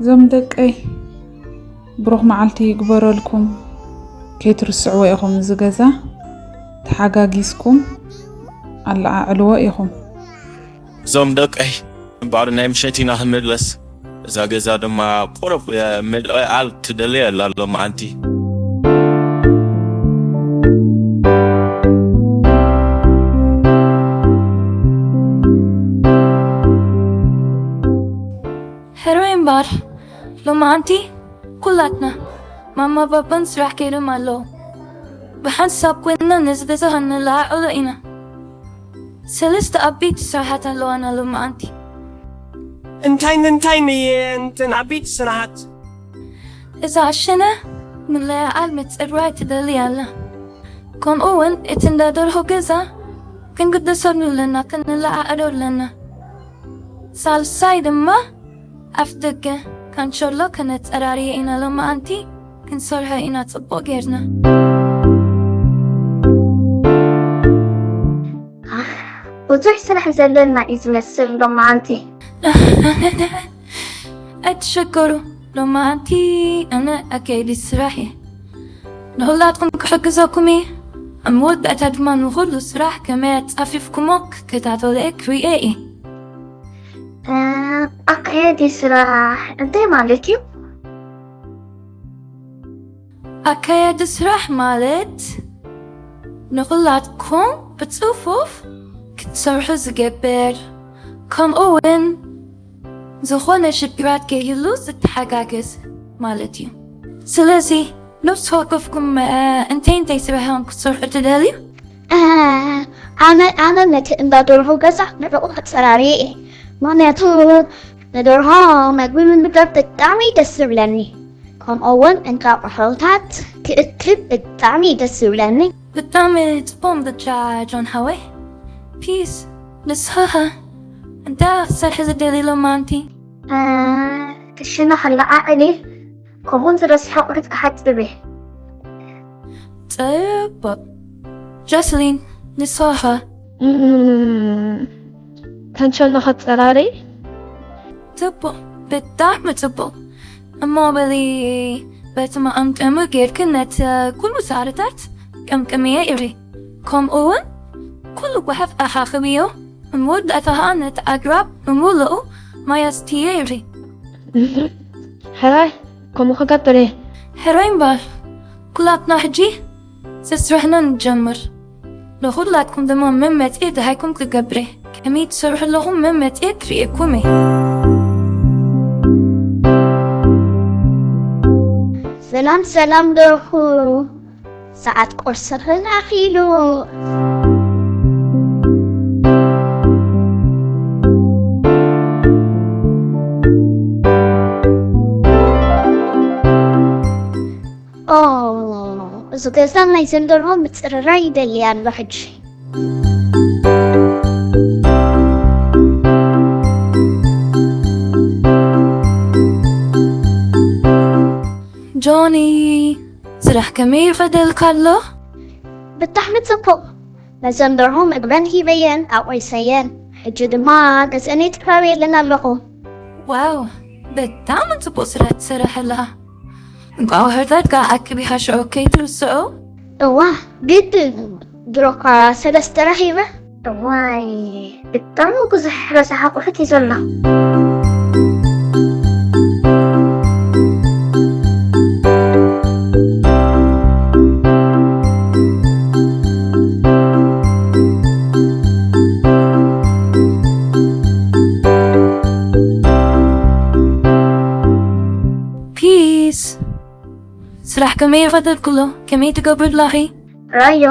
እዞም ደቀይ፣ ብሩኽ መዓልቲ ይግበረልኩም። ከይትርስዕዎ ኢኹም፣ እዚ ገዛ ተሓጋጊዝኩም ኣለዓዕልዎ ኢኹም። እዞም ደቀይ፣ እምበኣር ናይ ምሸት ኢና ክንምለስ። እዛ ገዛ ድማ ቁሩብ፣ እ፣ ምልዕዓል ትደሊ ኣላ ሎማዓንቲ። ሕሩይ እምበኣር፣ ሎማዓንቲ ኩላትና ማማ ባባን ስራሕ ከይዶም ኣለዉ። ብሓንሳብ ኮይንና ነዚ ገዛ ክንለዓዕሎ ኢና። ሰለስተ ዓበይቲ ስራሓት ኣለዋና ሎማዓንቲ። እንታይን እንታይን እየን እተን ዓበይቲ ስራሓት? እዛ ኣሸና ምልዕዓል ምጽራይ ትደሊ ኣላ። ከምኡ እውን እቲ እንዳ ደርሆ ገዛ ክንግደሰሉ ኣለና፣ ክንለዓዕሎ ኣለና። ሳልሳይ ድማ ኣፍ ደገ ካንሸሎ ከነጸራርዮ ኢና። ሎማዓንቲ ክንሰርሖ ኢና ጽቡቕ ጌርና። ብዙሕ ስራሕ ዘለና እዩ ዝመስል ሎማዓንቲ። ኣይትሸገሩ፣ ሎማዓንቲ ኣነ ኣካየዲ ስራሕ እየ። ንኹላትኩም ክሕግዘኩም እየ። ኣብ መወዳእታ ድማ ንኹሉ ስራሕ ከመይ ኣጻፊፍኩሞ ክከታተሎ እየ፣ ክርእዮ እየ። እ፣ ኣካየዲ ስራሕ እንታይ ማለት እዩ? ኣካያዲ ስራሕ ማለት ንኹላትኩም ብጽፉፍ ክትሰርሑ ዝገብር፣ ከምኡ እውን ዝኾነ ሽግራት ከይህሉ ዝተሓጋግዝ ማለት እዩ። ስለዚ ነፍሲ ወከፍኩም፣ እ፣ እንታይ እንታይ ስራሕ ኢኹም ክትሰርሑ ትደልዩ? እ፣ ኣነ ኣነ ነቲ እንዳ ደርሆ ገዛ ንዕኡ ከጸራርየ እየ። ምኽንያቱ ንደርሆ መግቢ ምምጋብ ብጣዕሚ ደስ ዝብለኒ። ከምኡ እውን እንቋቑሖታት ክእክብ ብጣዕሚ እዩ ደስ ዝብለኒ። ብጣዕሚ ጽቡቕ ምርጫ ጆን ሓወይ። ፒስ፣ ንስኻ ኸ እንታይ ክትሰርሒ ዝደሊ ሎማዓንቲ? እ፣ ክሽነ ከለዓዕል እየ። ከምኡውን ዝረስሐ ኣቑሑት ክሓጽብ እየ። ጽቡቕ። ጆስሊን፣ ንስኻ ኸ? እም፣ ካንሸሎ ከጸራሪ። ጽቡቕ፣ ብጣዕሚ ጽቡቕ። እሞ በሊ በቲ መቐምቀሚ ጌርኪ ነቲ ኩሉ ሳዕርታት ቀምቅምዮ ኢኺ። ከምኡ እውን ኩሉ ጓሓፍ ኣኻኽብዮ። ኣብ መወዳእታ ኸኣ ነቲ ኣግራብ ብምሉኡ ማይ ኣስትዮ ኢኺ። ሕራይ፣ ከምኡ ክገብር እየ። ሕራይ እምበኣር፣ ኩላትና ሕጂ ስራሕና ንጀምር። ንኹላትኩም ድማ መመጽኢ ደሃይኩም ክገብር እየ። ከመይ ትሰርሑ ኣለኹም መመጽኢ ክርእየኩም እየ። ሰላም ሰላም ደርሁ፣ ሰዓት ቁርስኽን ኣኺሉ። ኦ፣ እዚ ገዛ ናይ ዘንደርሆ ምጽርራይ ይደሊ ኣሎ ሕጂ። ጆኒ፣ ስራሕ ከመይ ይኸደልካ ኣሎ? ብጣዕሚ ጽቡቕ። ነዘን ደርሆ መግበን ሂበየን ኣቑሪሰየን። ሕጂ ድማ ገዘን የጥራብየለን ኣለኹ። ዋው፣ ብጣዕሚ ጽቡቕ ስራሕ ትሰርሕ ኣለኻ። እንቋቑሖታት ከኣ ኣኪብካ ሽዑ ከይትርስዖ። እዋ፣ ግድን። ድሮ እኳ ሰለስተ ረኺበ። እዋይ፣ ብጣዕሚ ብዙሕ ረሳሕ ኣቑሑት እዩ ዘሎ። ፒስ፣ ስራሕ ከመይ ይኸደልክሎ? ከመይ ትገብር ኣለኺ? ራዮ፣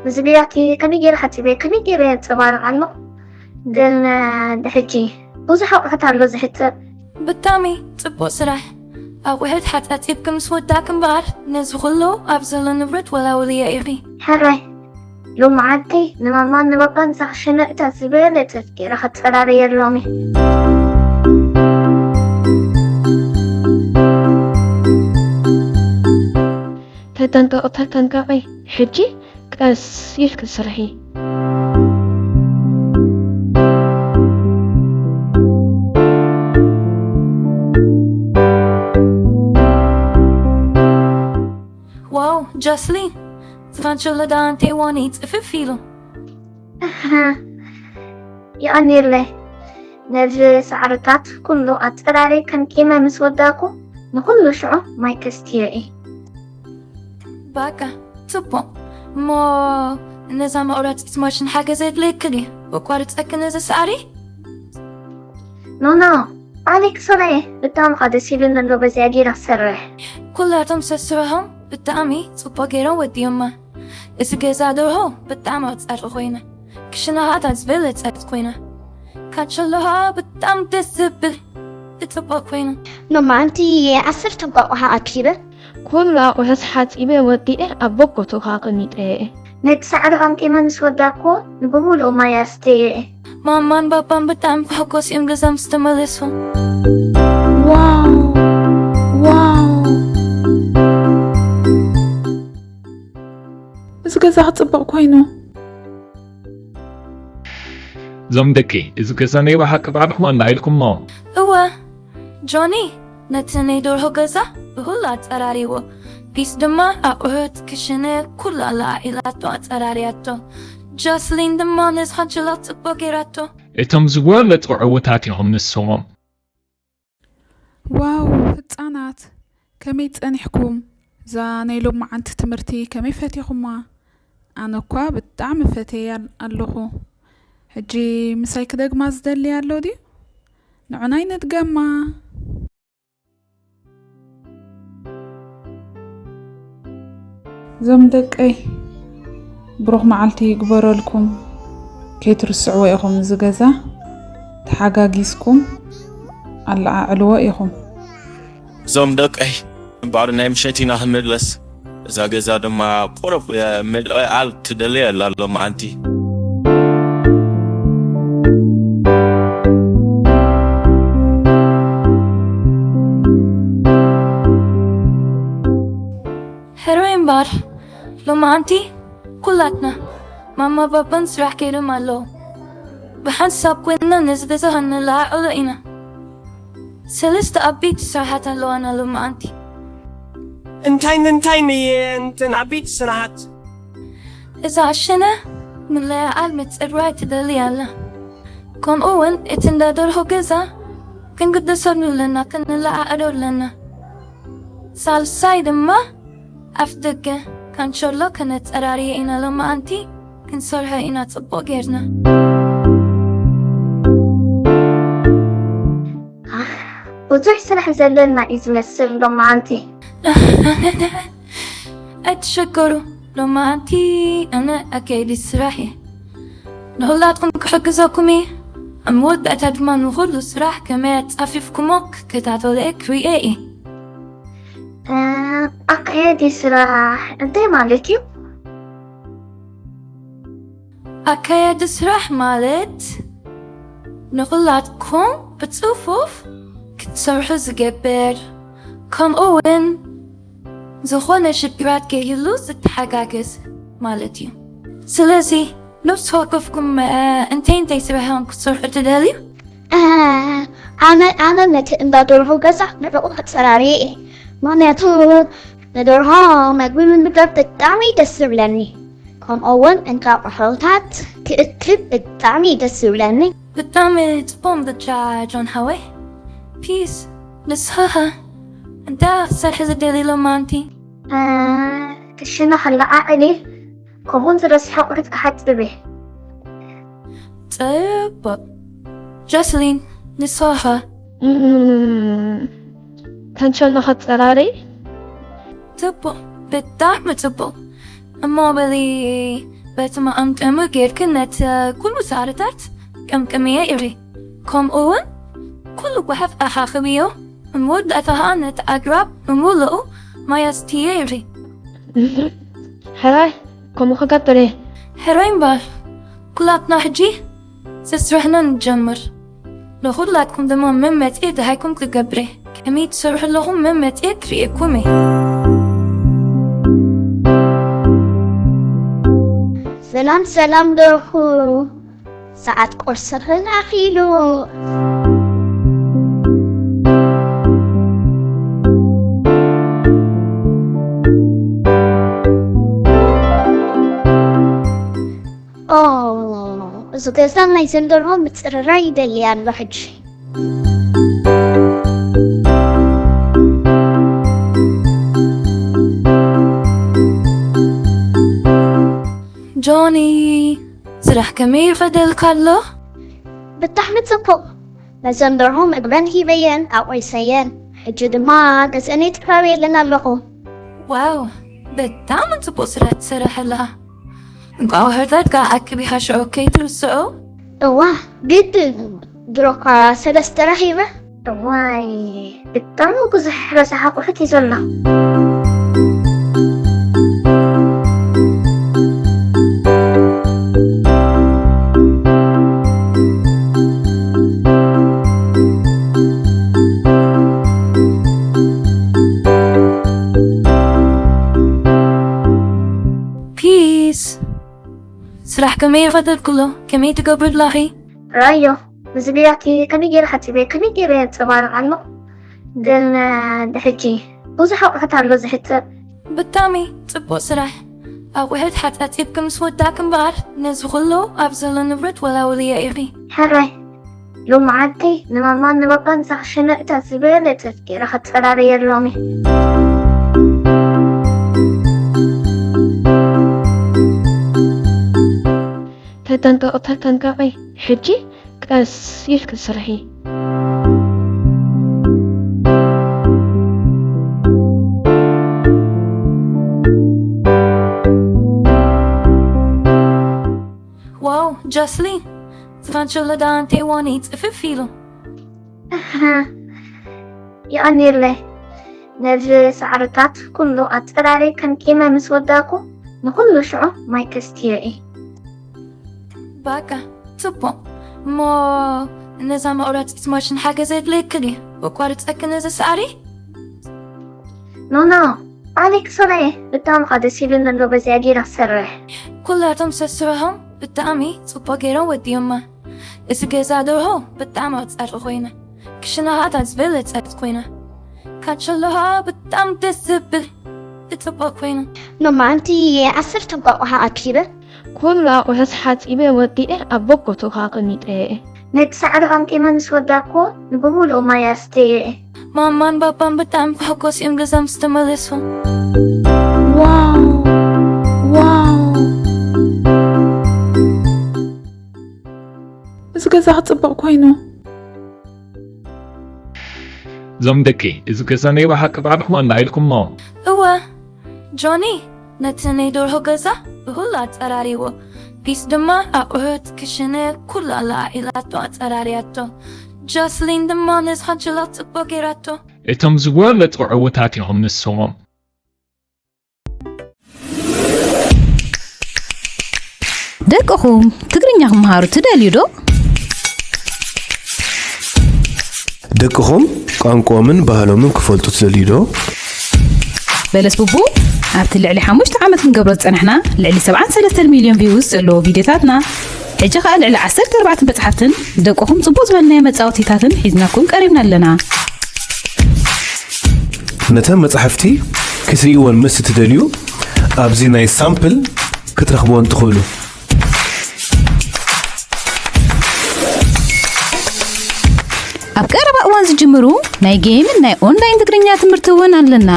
እዚ ብያቲ ከመይ ገይረ ሓጺበ፣ ከመይ ገይረ የንጸባርቕ ኣሎ? ግን፣ እ፣ ድሕጂ ብዙሕ ኣቑሑት ኣሎ ዝሕጸብ። ብጣዕሚ ጽቡቕ ስራሕ። ኣቑሑት ሓጻጺብኪ ምስ ወዳእኪ እምበኣር፣ ነዚ ኩሉ ኣብ ዘሎ ንብረት ወላውልዮ ኢኺ። ሕራይ፣ ሎማዓንቲ ንማማን ንባባን ዝኽሽነ እታ ዝበለጸት ገይረ ከጸራርየሎም እየ። ተጠንቀቒ፣ ተጠንቀቒ። ሕጂ ቀስ ኢልኪ ስርሒ። ጃስሊን፣ ዝፋንቸሎ ደኣ እንታይ ዋኒ ጽፍፍ ኢሉ። ኣሃ፣ የቐንየለይ። ነዚ ሳዕርታት ኩሉ ኣጸራሪ ከም ቂመ ምስ ወዳእኩ፣ ንኹሉ ሽዑ ማይ ከስትዮ እየ። ባቃ፣ ጽቡቕ። እሞ ነዛ መቑረጺት ማሽን ሓገዝ የድልየክን እዩ። በቋርጸኪ ነዚ ሳዕሪ? ኖኖ፣ ኣሌክስ ሆነ ብጣም ኻደ ሲቪል ነሎ በዚያ ጌራ ሰርሕ። ኩላቶም ሰስረሖም ብጣዕሚ ጽቡቕ ገይሮም ወዲዮማ። እዚ ገዛ ደርሆ ብጣዕሚ ኣጻሪ ኮይነ። ክሽናሃታ ዝበለጸት ኮይነ። ካንቸሎሃ ብጣዕሚ ደስ ዝብል ጽቡቕ ኮይነ። ሎማዓንቲ ዓሰርተ እንቋቑሖ ኣኪበ። ኩሉ ኣቑሑት ሓጺበ ወዲኤ ኣብ በቦትኡ ኣቐሚጠ እየ። ነቲ ሳዕሪ ቀምቂመ ምስ ወዳእኩ፣ ንብሙሉኡ ማይ ኣስትየ እየ። ማማን ባባን ብጣዕሚ ክሕጎስ እዮም ገዛ ምስ ተመለሱ። ዋው ዋው፣ እዚ ገዛ ክጽብቕ ኮይኑ። እዞም ደቂ፣ እዚ ገዛ ናይ ብሓቂ ባዕልኹም ኣላዒልኩሞ። እወ ጆኒ፣ ነቲ ናይ ደርሆ ገዛ ብኹሉ ኣጸራሪዎ። ፒስ ድማ ኣቑሑት ክሽነ ኩሉ ኣላዒላቶ ኣጸራርያቶ። ጃስሊን ድማ ነዚ ኻንቸላት ጽቡቕ ገይራቶ። እቶም ዝበለጹ ዕዉታት ኢኹም ንስኹም። ዋው ህጻናት፣ ከመይ ጸኒሕኩም? እዛ ናይ ሎማዓንቲ ትምህርቲ ከመይ ፈቲኹማ? ኣነ እኳ ብጣዕሚ ፈትየያ ኣለኹ። ሕጂ ምሳይ ክደግማ ዝደሊ ኣሎ ድዩ? ንዑናይ ንድገማ። እዞም ደቀይ፣ ብሩኽ መዓልቲ ይግበረልኩም። ከይትርስዕዎ ኢኹም፣ እዚ ገዛ ተሓጋጊዝኩም ኣለዓዕልዎ ኢኹም። እዞም ደቀይ፣ እምበኣር ናይ ምሸት ኢና ክንምለስ። እዛ ገዛ ድማ ቁሩብ ምልዕዓል ትደሊ ኣላ ሎማዓንቲ። ሕሩይ እምበኣር ሎማዓንቲ ኩላትና ማማ ባባን ስራሕ ከይዶም ኣለዉ። ብሓንሳብ ኮይንና ነዚ ገዛ ክንለዓዕሎ ኢና። ሰለስተ ዓበይቲ ስራሓት ኣለዋና ሎማዓንቲ። እንታይን እንታይን እየን እተን ዓበይቲ ስራሓት? እዛ ኣሸና ምልዕዓል ምጽራይ ትደሊ ኣላ። ከምኡ እውን እቲ እንዳ ደርሆ ገዛ ክንግደሰሉ ኣለና፣ ክንለዓዕሎ ኣለና። ሳልሳይ ድማ ኣፍ ደገ ካንቸሎ ከነጸራርየ ኢና። ሎማዓንቲ ክንሰርሖ ኢና ጽቡቕ ጌርና። ብዙሕ ስራሕ ዘለና እዩ ዝመስል ሎማዓንቲ። ኣይትሸገሩ፣ ሎማዓንቲ ኣነ ኣካየዲ ስራሕ እየ። ንኹላትኩም ክሕግዘኩም እየ። ኣብ መወዳእታ ድማ ንኹሉ ስራሕ ከመይ ኣጻፊፍኩሞ ክከታተሎ እየ፣ ክርእዮ እየ። እ፣ ኣካየዲ ስራሕ እንታይ ማለት እዩ? ኣካያዲ ስራሕ ማለት ንኹላትኩም ብጽፉፍ ክትሰርሑ ዝገብር፣ ከምኡ እውን ዝኾነ ሽግራት ከይህሉ ዝተሓጋግዝ ማለት እዩ። ስለዚ ነፍሲ ወከፍኩም፣ እ፣ እንታይ እንታይ ስራሕ ኢኹም ክትሰርሑ ትደልዩ? እ፣ ኣነ ኣነ ነቲ እንዳ ደርሆ ገዛ ንዕኡ ከጸራርየ እየ። ምኽንያቱ ንደርሆ መግቢ ምምጋብ ብጣዕሚ ደስ ዝብለኒ። ከምኡ እውን እንቋቑሖታት ክእክብ ብጣዕሚ ደስ ዝብለኒ። ብጣዕሚ ጽቡቕ ምርጫ ጆን ሓወይ። ፒስ፣ ንስኻ ኸ እንታይ ክትሰርሒ ዝደሊ ሎማዓንቲ? እ፣ ክሽነ ከለዓዕል እየ። ከምኡውን ዝረስሐ ኣቑሑት ክሓጽብ እየ። ጽቡቕ። ጃስሊን፣ ንስኻ ኸ? እም፣ ካንቸሎ ከጸራሪ። ጽቡቕ፣ ብጣዕሚ ጽቡቕ። እሞ በሊ በቲ መቐምቀሚ ጌርክን ነቲ ኩሉ ሳዕርታት ቀምቅምዮ ኢኺ። ከምኡ እውን ኩሉ ጓሓፍ ኣኻኽብዮ። እሞ መወዳእታ ኸኣ ነቲ ኣግራብ ብምሉኡ ማይ ኣስትዮ ኢኺ። ሕራይ፣ ከምኡ ክገብር እየ። ሕራይ እምበኣር፣ ኩላትና ሕጂ ስስርሕና ንጀምር። ንኹላትኩም ድማ መመጽኢ ደሃይኩም ክገብር እየ። ከመይ ትሰርሑ ኣለኹም መመጽኢ ክርእየኩም እየ። ሰላም ሰላም ደርሁ፣ ሰዓት ቁርስኽን ኣኺሉ። ዝገዛ ናይ ዘንደርሆ ምጽርራይ ይደሊ ኣሎ ሕጂ። ጆኒ፣ ስራሕ ከመይ ይኸደልካ ኣሎ? ብጣዕሚ ጽቡቕ። መዘንደርሆ መግበን ሂበየን ኣቑሪሰየን። ሕጂ ድማ ገጸን ይጥራረየለን ኣለኹ። ዋው፣ ብጣዕሚ ጽቡቕ ስራሕ ትሰርሕ ኣለኻ። እንቋዕ ውሕዳት ከኣ ኣኪብካ ሽዑ ከይትርስዑ። እዋ፣ ግድን። ድሮ እኳ ሰለስተ ረኺበ። እዋይ፣ ብጣዕሚ ብዙሕ ረሳሕ ኣቑሑት እዩ ዘሎ። ፒስ። ስራሕ ከመይ ይኸደልክሎ? ከመይ ትገብሪ ኣለኺ? ራዮ፣ እዚ ብያቲ ከመይ ገይረ ሓጺበ፣ ከመይ ገይረ የንጸባርቕ ኣሎ? ግን ድሕጂ ብዙሕ ኣቑሑት ኣሎ ዝሕጸብ። ብጣዕሚ ጽቡቕ ስራሕ። ኣቑሑት ሓጻጺብኪ ምስ ወዳእኪ እምበኣር፣ ነዚ ኩሉ ኣብ ዘሎ ንብረት ወላውልዮ ኢኺ። ሕራይ፣ ሎማዓንቲ ንማማን ንባባን ዝኽሽነእታ ዝበለጸት ገይረ ከጸራርየሎም እየ። ተጠንቀቒ ተጠንቀቒ፣ ሕጂ ቀስ ኢልኪ ስርሒ። ዋው ጃስሊን፣ ዝፋንቸሎ ደኣ እንታይ ዋኒ ጽፍፍ ኢሉ። የቐንየለይ። ነዚ ሳዕርታት ኩሉ ኣጸራርየ ከም ቂመ ምስ ወዳእኩ ንኹሉ ሽዑ ማይ ከስትዮ እየ። ባቃ ጽቡቕ እሞ ነዛ መቑረጺት ማሽን ሓገዝ የድልየኪ ድዩ? በቋርጸኪ ነዚ ሳዕሪ? ኖኖ ኣሌክሶ ናይ ብጣዕሚ ኻ ደስ ይብል ነሎ በዚኣ ጌራ ክሰርሕ። ኩላቶም ሰስርሖም ብጣዕሚ ጽቡቕ ገይሮም ወዲዮማ። እዚ ገዛ ደርሆ ብጣዕሚ ኣጻሪ ኮይና፣ ክሽነ ኸኣ እታ ዝበለጸት ኮይና፣ ካንቸሎ ኸኣ ብጣዕሚ ደስ ዘብል ጽቡቕ ኮይና። ሎማዓንቲ ዓሰርተ እንቋቑሖ ኣኪበ። ኩሉ ኣቑሑት ሓጺበ ወዲኤ ኣብ በቦትኡ ከኣ ኣቐሚጠዮ እየ። ነቲ ሳዕሪ ቀምቂመ ምስ ወዳእኩዎ ንብሙሉኡ ማይ ኣስትየዮ እየ። ማማን ባባን ብጣዕሚ ክሕጎሱ እዮም ገዛ ምስ ተመለሱ። ዋው ዋው፣ እዚ ገዛ ክጽብቕ ኮይኑ። እዞም ደቂ እዚ ገዛ ናይ ብሓቂ ባዕልኹም ኣላዒልኩሞ። እወ ጆኒ ነቲ ናይ ደርሆ ገዛ ብኹሉ ኣጸራሪዎ። ፒስ ድማ ኣቑሑት፣ ክሽነ፣ ኩሉ ኣላዒላቶ ኣጸራርያቶ። ጃስሊን ድማ ነዚ ኻንቸላ ጽቡቕ ገይራቶ። እቶም ዝበለጹ ዕዉታት ኢኹም ንስኹም። ደቅኹም ትግርኛ ክመሃሩ ትደልዩ ዶ? ደቅኹም ቋንቋኦምን ባህሎምን ክፈልጡ ትደልዩ ዶ? በለስ ቡቡ ኣብቲ ልዕሊ ሓሙሽተ ዓመት ክንገብሮ ዝጸናሕና ልዕሊ ሰብዓን ሰለስተን ሚልዮን ቪውስ ዘለዎ ቪድዮታትና፣ ሕጂ ኸኣ ልዕሊ ዓሰርተ ኣርባዕተ መጻሕፍትን ደቅኹም ጽቡቕ ዝበልናዮ መጻወቲታትን ሒዝናኩም ቀሪብና ኣለና። ነተን መጻሕፍቲ ክትርእይወን ምስ እትደልዩ፣ ኣብዚ ናይ ሳምፕል ክትረኽብወን ትኽእሉ። ኣብ ቀረባ እዋን ዝጅምሩ ናይ ጌምን ናይ ኦንላይን ትግርኛ ትምህርቲ እውን ኣለና።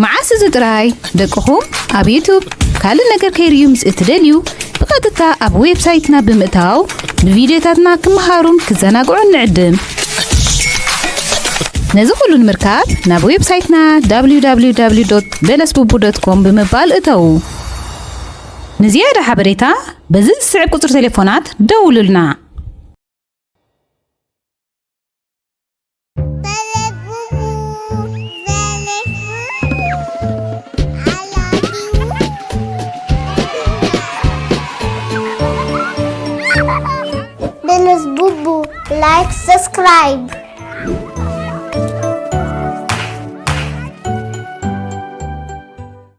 መዓስ እዚ ጥራይ ደቅኹም ኣብ ዩቱብ ካልእ ነገር ከይርእዩ ምስ እትደልዩ፣ ብቐጥታ ኣብ ዌብሳይትና ብምእታው ብቪድዮታትና ክመሃሩን ክዘናግዑን ንዕድም። ነዚ ኩሉ ንምርካብ ናብ ዌብሳይትና www.belesbubu.com ብምባል እተዉ። ንዝያዳ ሓበሬታ በዚ ዝስዕብ ቁጽሪ ቴሌፎናት ደውሉልና። Belesbubu, like, subscribe.